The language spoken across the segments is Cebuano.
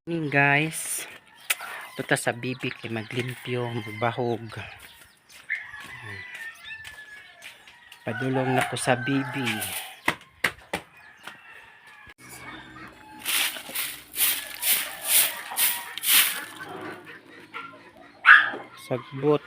Morning, guys. Ito ta sa bibik kay maglimpyo, magbahog. Padulong na ko sa bibi. Sagbot.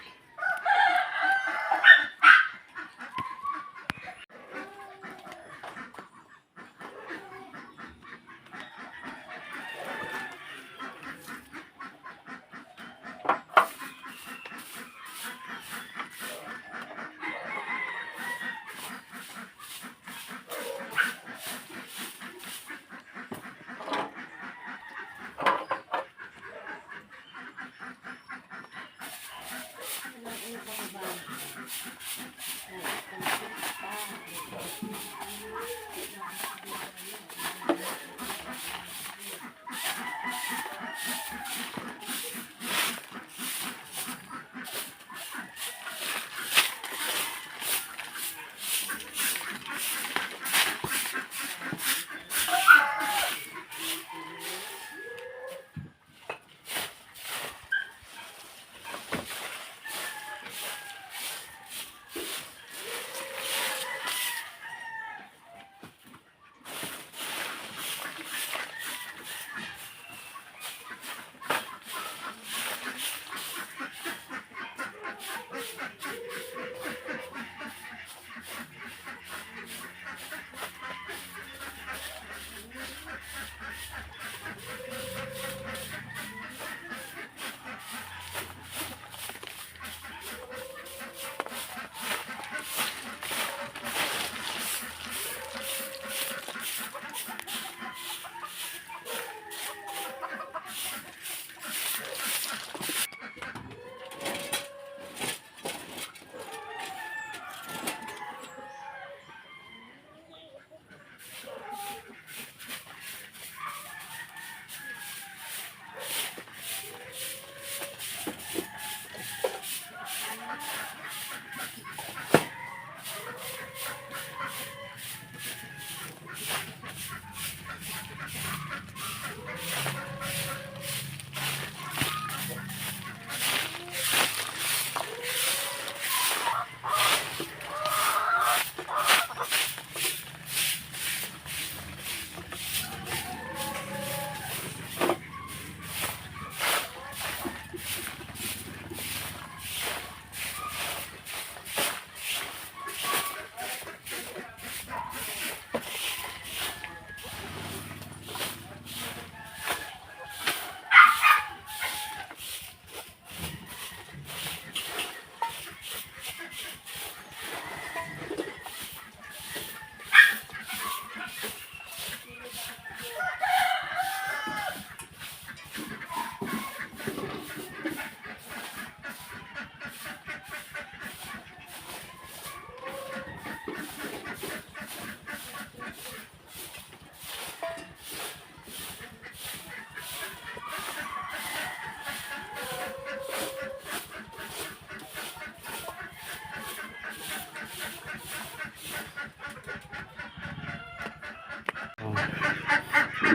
Oh.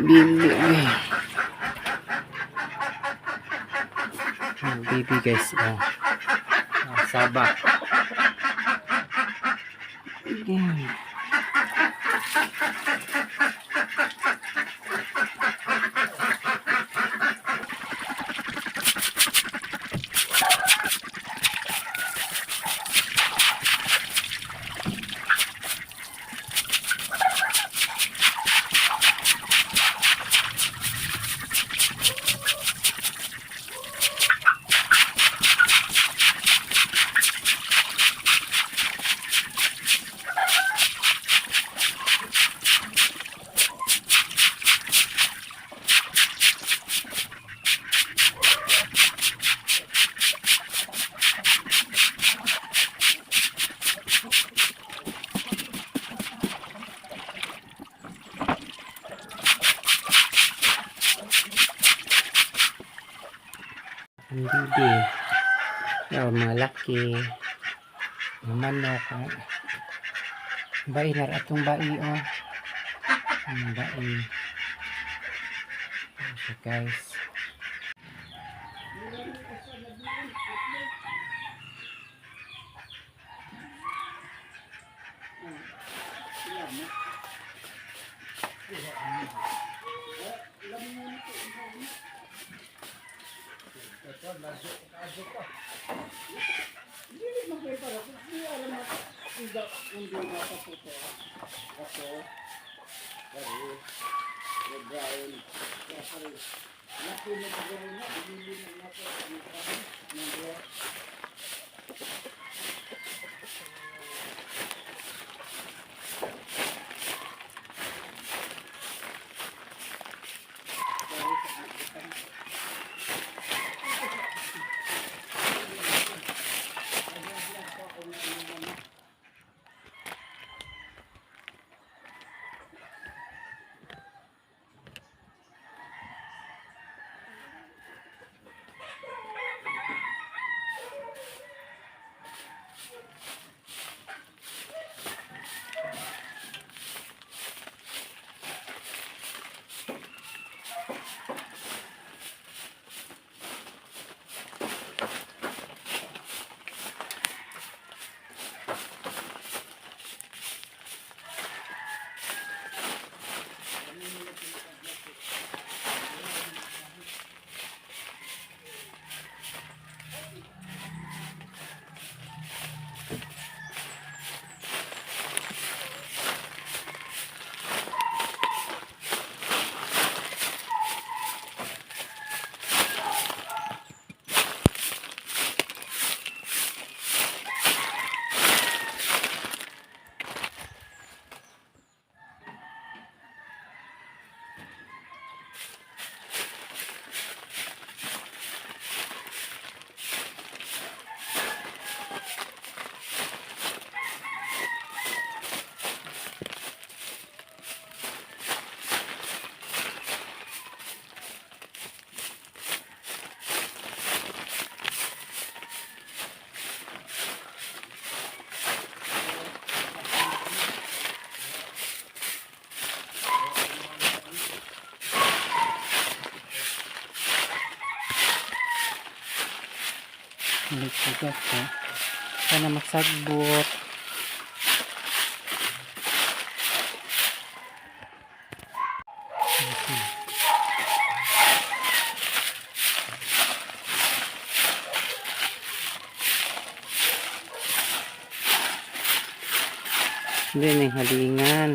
Bibi. Eh. Oh, bibi, guys. Oh. Ah, saba. Ayan. Ang bibi. Oh, mga laki. Mga manok. Oh. Bai na atong bai oh. Ang bai. Siya, guys. Nagsugat ha. Sana magsagbot. Hindi na yung halingan.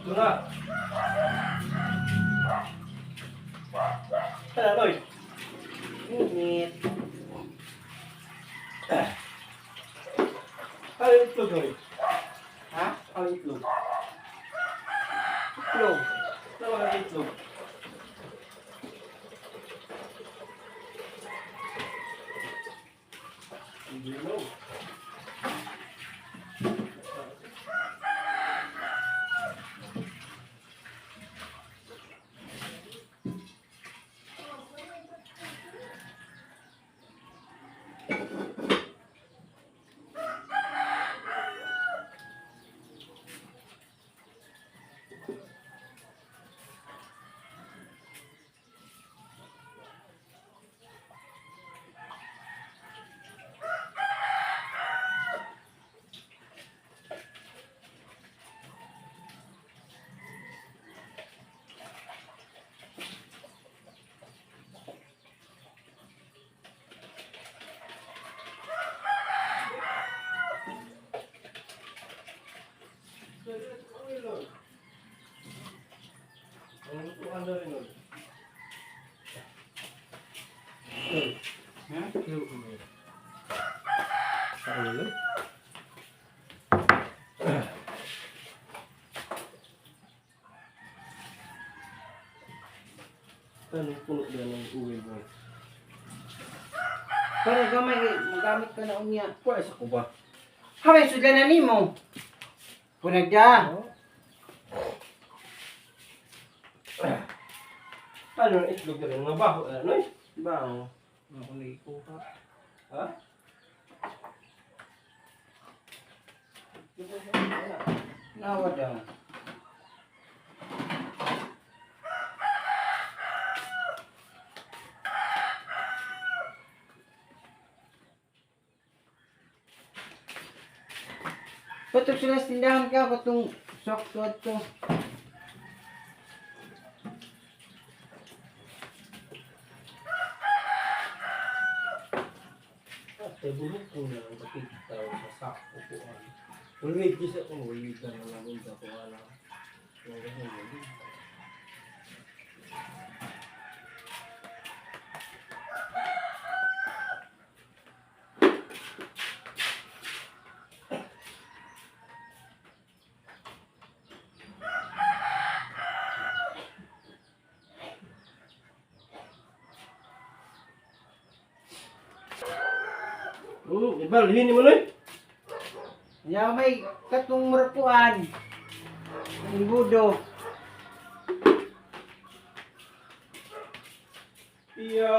Ito na. Tara, Loy. Init. Ano yung itlog, Loy? Ha? Ano yung itlog? Itlog. Ano ba ang itlog? Hindi mo. Ang lutuan na rin, Loy. Loy. Ha? Saan yun, Loy? Ano yung puno dyan ng uwi mo? Para gamay kay magamit ka na unya. Kuha sa kuba. Haway sudlan na nimo. Punag da. Ano ang itlog na rin? Mga baho, ano eh? Bao. Ako nagikuha. Ha? Nawa daw. Patok sila sa tindahan ka, katong sakto at to. Ay, bulok ko na ang kapit tao sa sakto ko. Ulwig isa ko, ulwig na lang ang ko ala. Oo, ibal, hini mo na. Ya may katong murapuan. Ang budo. Iya.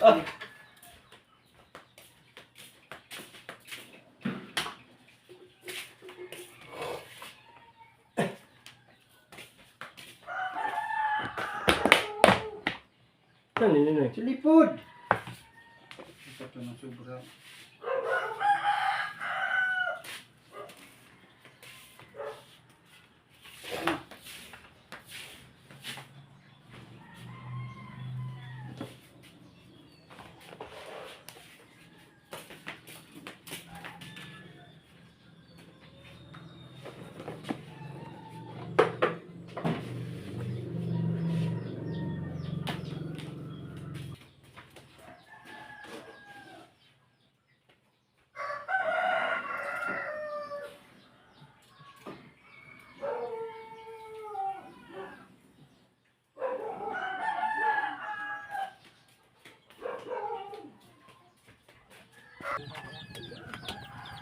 Ah. Saan yun yun eh? Silipod. Ito to ng sobra.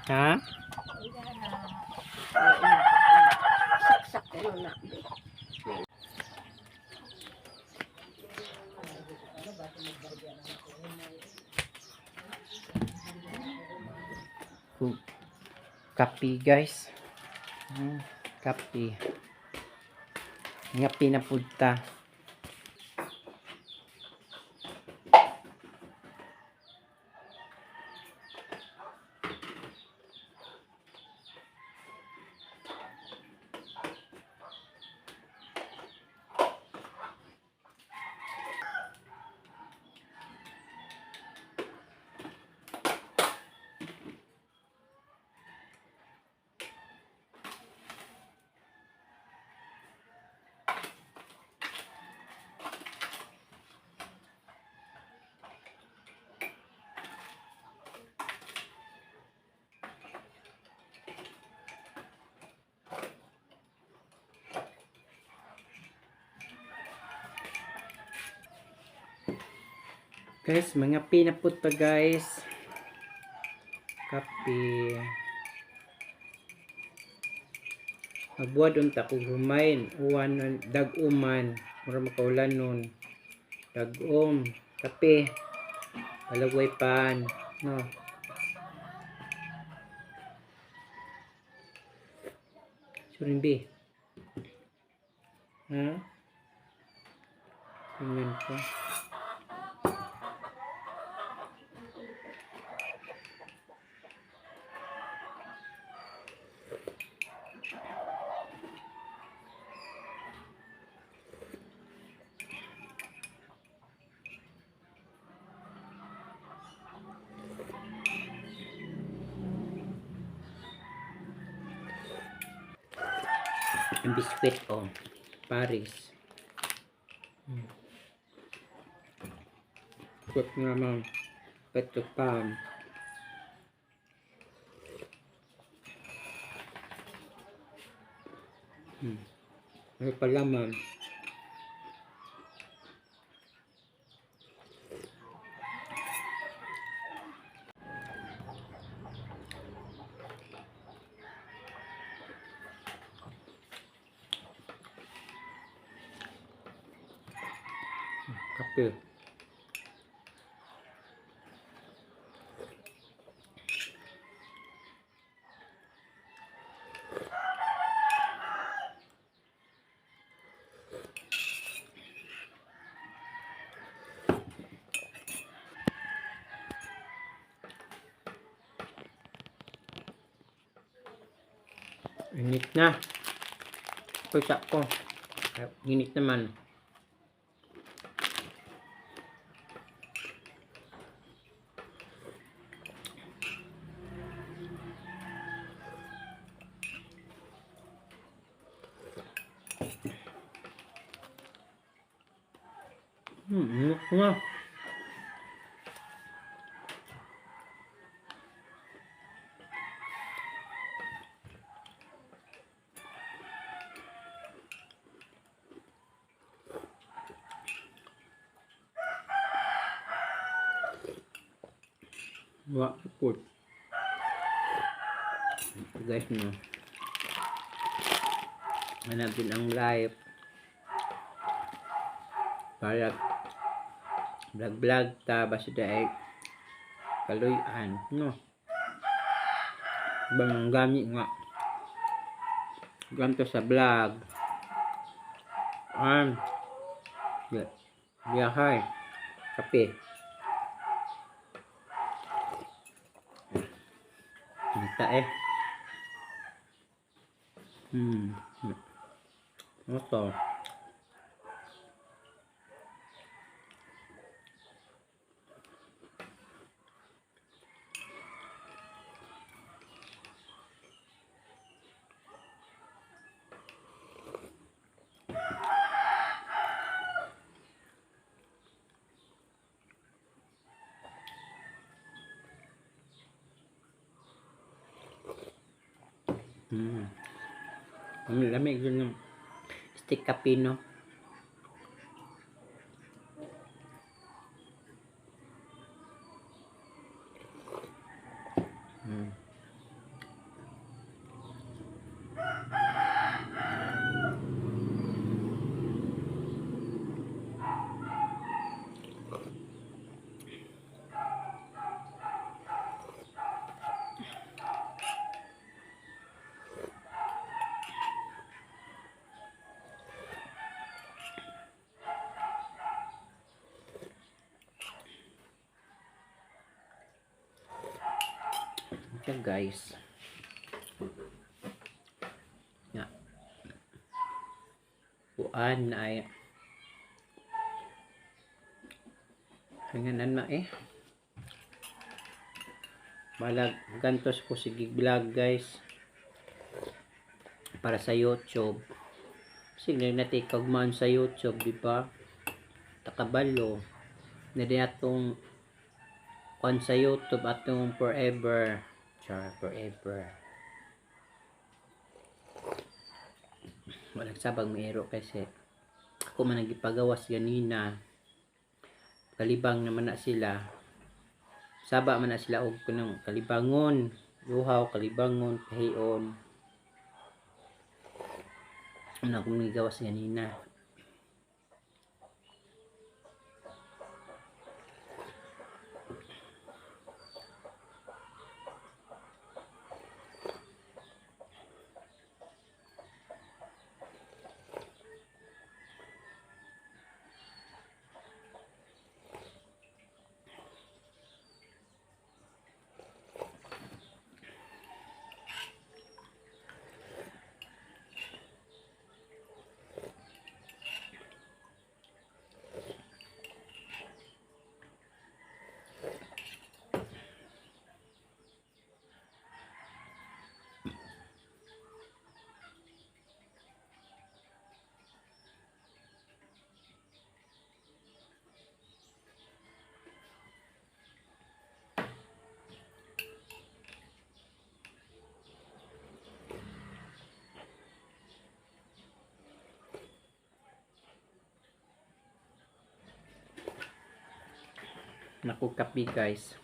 Ha? Saksak ko na. Kapi, guys. Kape. Nga pinapunta. Guys, mga pinapunta guys. Kape. Magbuhat unta kog humayn, uwan dag-uman, mura makaulan nun. Dag-um, kape. Palagway pan, no. Surin B. Ha? Tingnan ko. Ang biskwit, oh. Paris. Quick naman. Peto pam. Ano pala, ma'am? Kape. Init na. Pusa ko. Ay, init naman. Init na. Wa put. Guys, no. Hanapin ang life. Para vlog-vlog ta basta daig kaluyan, no. Bang gami nga. Ganto sa vlog. Yeah. Biyahay. Kape. Kita eh. Ito. Ang lamig yun ng stick kape, no? Siya, guys. Nga. Kuan ay hanganan ma eh. Malag gantos ko sige vlog, guys, para sa YouTube. Sige natin kagmaan sa YouTube, di ba? Takabalo. Na di atong kuan sa YouTube atong forever. Char, forever. Walang sabang mayro kasi ako man nagipagawas ganina. Kalibang naman na sila. Saba man na sila og kanang kalibangon, luhaw, kalibangon, kahion. Ano akong nigawas ganina. Naku, kape, guys.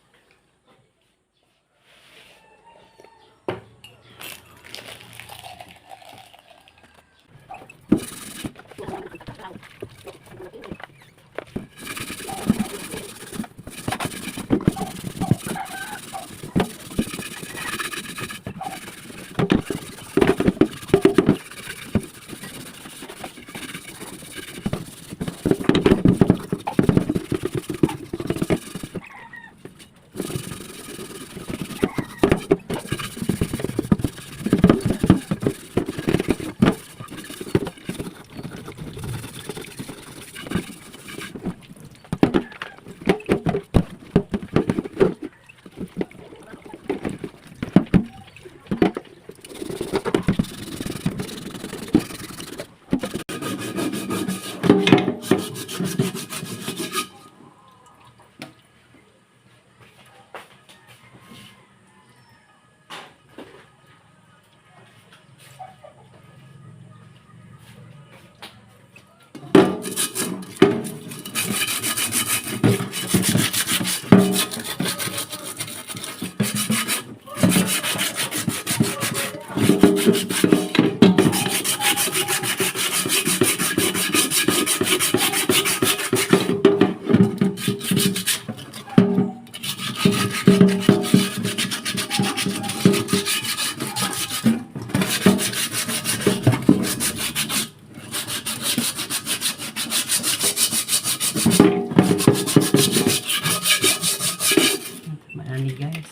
Maani, guys.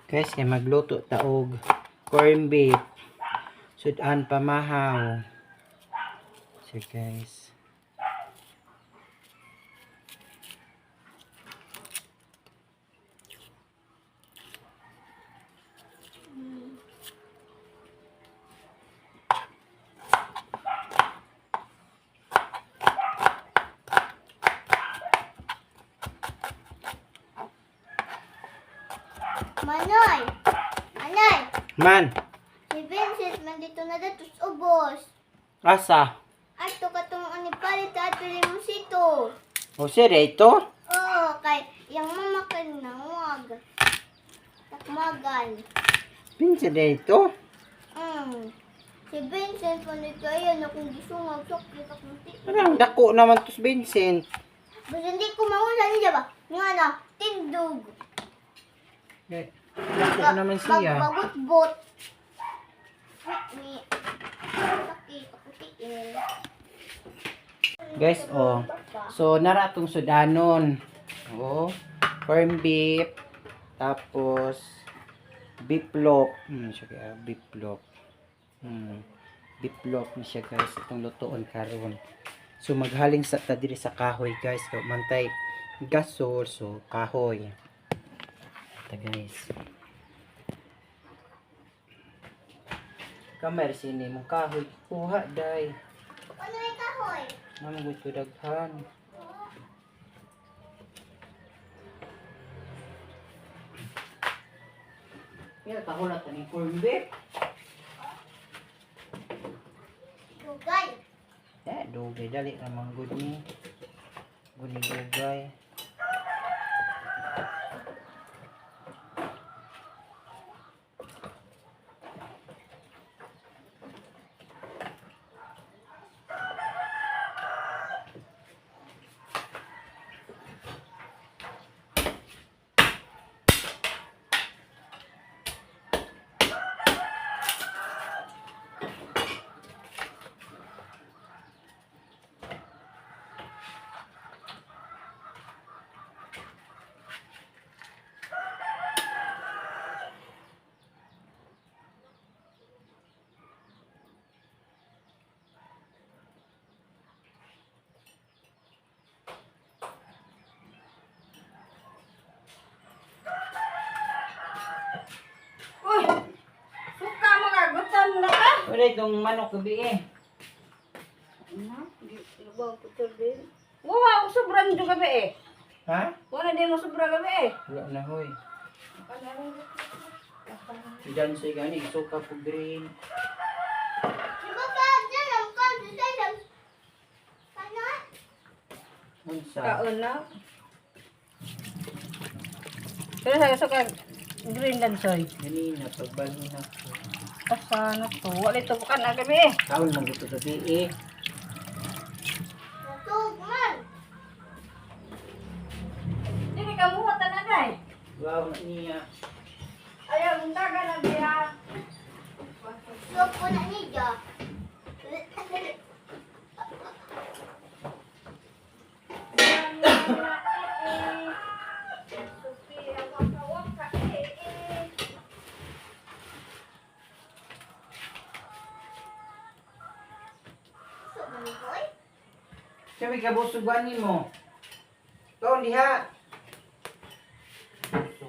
Guys, kay magluto ta og corn beef. Sudan pamahaw. So guys. Manoy! Manoy! Man, Si Vincent man dito na datos ubos. asa? Ato katong ani palit ato limosito. O sir, ito? Oo, kay yang mama kay nangwag. Takmagan. Pinsa ito? Si Vincent man dito ayan akong gisungag sakit akong tiil. Parang dako naman to si Vincent. Basta hindi ko mauna niya ba? Nga na, tindog. Eh, dako naman siya. Magbagutbot. Ni. Sakit akong tiil. Guys, oh. So, nara atong sudanon. Oh, corn beef. Tapos, beef loaf. Siya kaya, beef loaf. Beef loaf ni siya guys. Itong lutoon karon. So, maghaling sa ta diri sa kahoy guys. So, mantay gasol. So, kahoy. Ito guys. Kamer sini mong kahoy. Kuha day. Ano yung kahoy? Naman ko daghan. Ya, kahulat ni corn beef. Dugay. Eh, dugay dali ramang good ni. Good ni dugay. Uy! Suka mga gutom na ka! Wala itong manok gabi eh. Wawa, ako sobra nito gabi eh. Ha? Wala din mo sobra gabi eh. Wala na hoy. Diyan siya gani, suka po green. Si Papa, dyan ang kahoy sa isang. Ano? Unsa? Kaon na. Pero sa suka green dansoy. Ganina pagbalhin ako. Asa na to? Wala ito bukan na gabi eh. Kaon man gud to gabi eh. Natug man. Dili ka muha tanan eh. Wow na niya. Ayaw, muntaga na biya. Suko na niya. Suko man boy. Siya may kabusugan nimo. Kaon diha. So,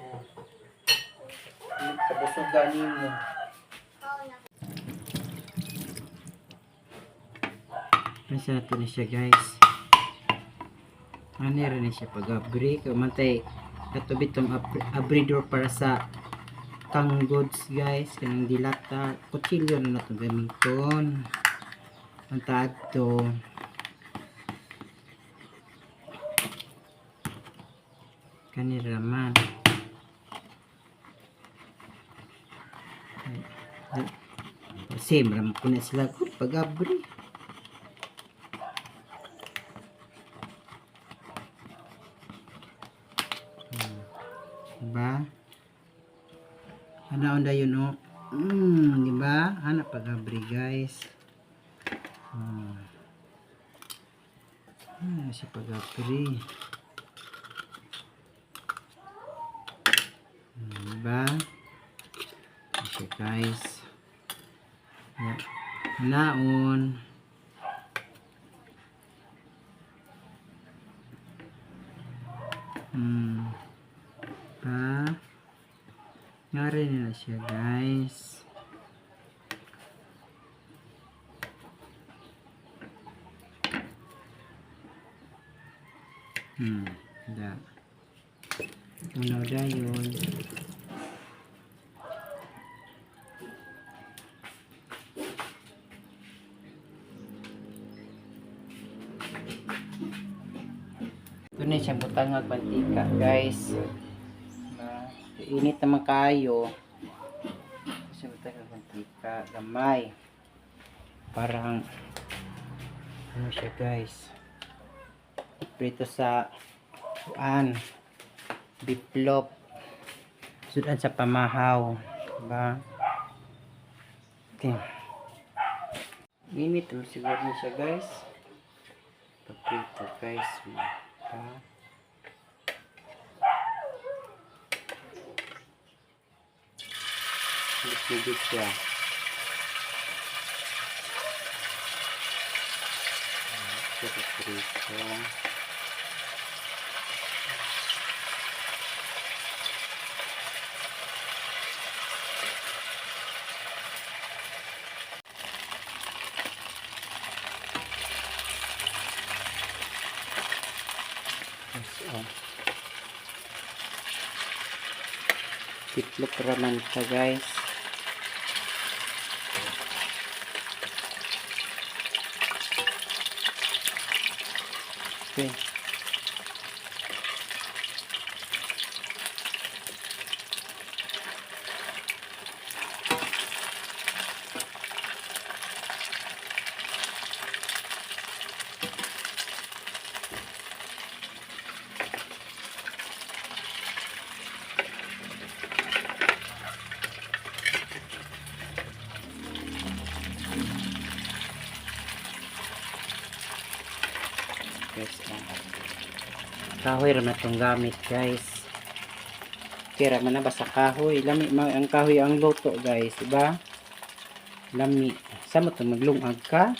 kabusugan nimo. Kaon na. Nasa natin na siya guys. Ano rin na siya pag-upgrade. Kamantay ato bitong abridor para sa tanggoods guys. Kanang dilata. Kutsilyo na nato gamiton. Ang taad to. Kanira man. Ay, ay. Same ram ko na sila. Good pag-abri. Diba? Hanaon dayon oh. Diba? Ana pag-abri guys. Oh. Ah, siya pag-abri. Diba? Okay guys. Naon. Pa. Ngari nila siya guys. Da. Unaw dayon. Ito na siyang butang mantika guys. Diba? Init naman kayo. Ito siyang butang mantika. Gamay. Parang ano siya guys. Prito sa kuan. Biplop. Sudan sa pamahaw. Diba? Okay. Init naman siguro na siya guys. Paprito guys. Diba? Ligit siya. Ito paprito. Yes, oh. Tiplok raman siya guys. Okay. Guys, oh. Kahoy ra man itong gamit guys. Kira man na basta kahoy. Lami ma ang kahoy ang luto guys, diba? Lami. Sa mo to maglungag ka?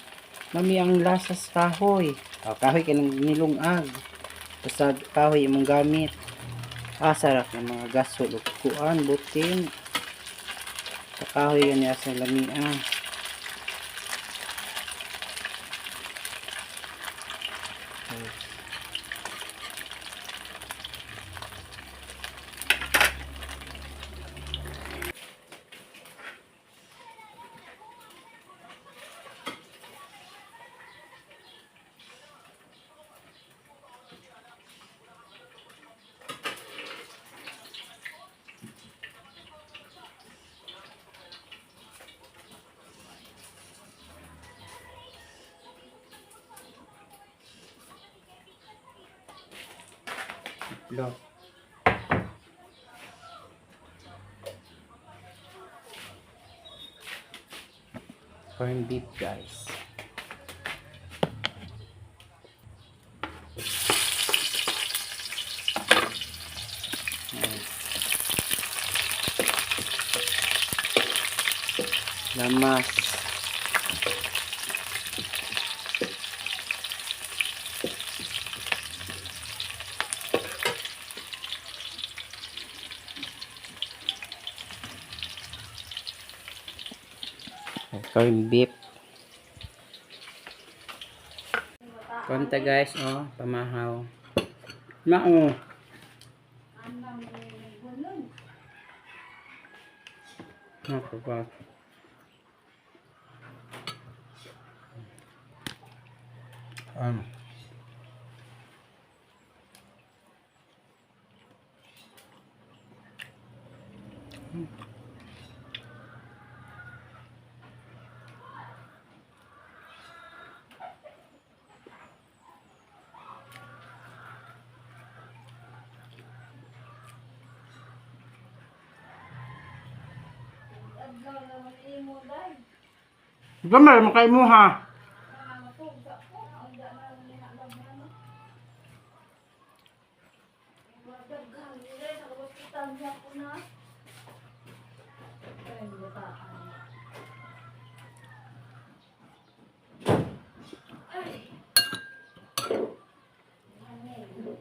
Lami ang lasa sa kahoy. Oh, kahoy kay nang nilungag. Basta kahoy imong gamit. Ah, sarap ng mga gasol ug kuan butin. Sa kahoy yan asa lami ah. Guys. Itlog. Corned beef guys. Ayan. Lamas. Corned beef. Konta guys, oh, pamahaw. Mao. Ako ba? Adlaw naman imo day. Gamay mo kay mo ha. Matugsa ko ang da na nilabhan ano. Daghan nila sa hospital niya ko na. Ay, bataan. Ay. Ano?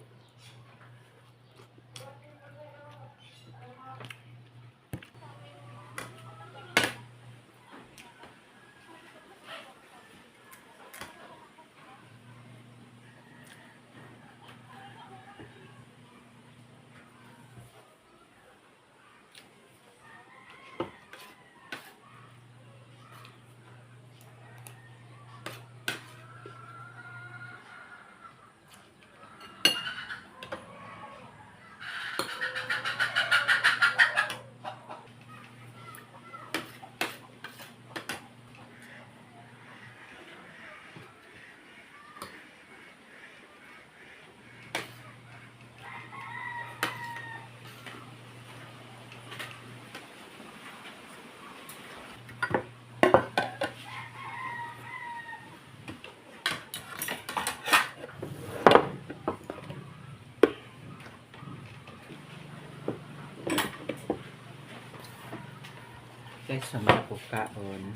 Guys, sama ako kaon.